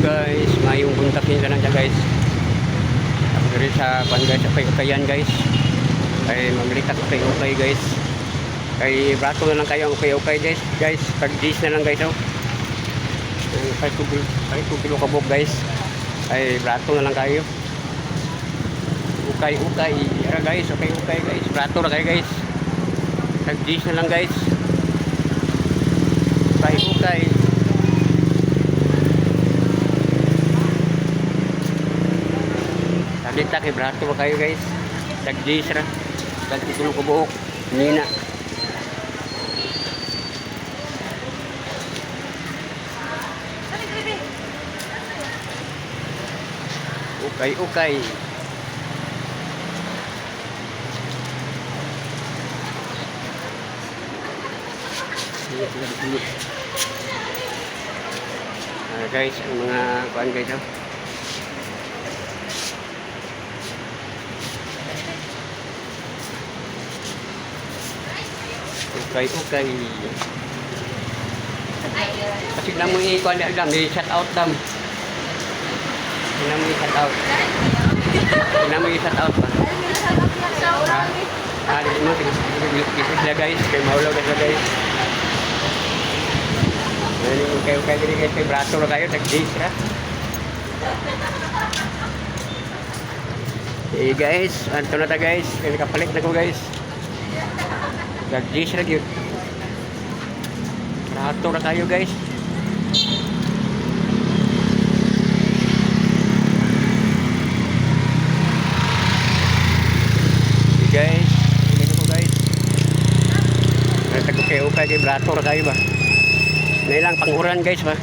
Guys, mayong buntag kinsa lang siya, guys. Ako diri sa kuan, guys, ukay-ukayan, guys. Kay mamilitak ukay-ukay, guys. Kay brato na lang kayo ang ukay-ukay, guys. Guys, pag G's na lang, guys, oh. Ang 5 kilo kabuk, guys. Ay brato na lang kayo. Ukay-ukay. Ara, guys, ukay-ukay, guys. Brato na kayo, guys. Tag G's na lang, guys. Ukay-ukay. Saglit kay brato ba kayo, guys. Tag G's ra. Tag tulo ko buok. Nina. Okay, okay. Ah, guys, ang mga kuan, guys, oh. Okay. Kasi na mo i-kuan dam, i-shout out dam. Tingnan mo i-shout out. Tingnan mo i-shout out ba? Ah, di mo sige sila, guys, kay maulaw na sila, guys. Ano yung kayo kayo diri, guys, kay brato ra kayo tag days ra. Eh guys, anto na ta, guys, kay nakapalit na ko, guys. Tag days ra gyud. Brato ra kayo, guys. Hey guys, ano ko, guys? Nagtag okay okay kay brato ra kayo ba? Nailang panguran, guys, ba?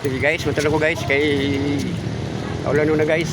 Sige guys, matulog ko, guys, kay ulan na, guys.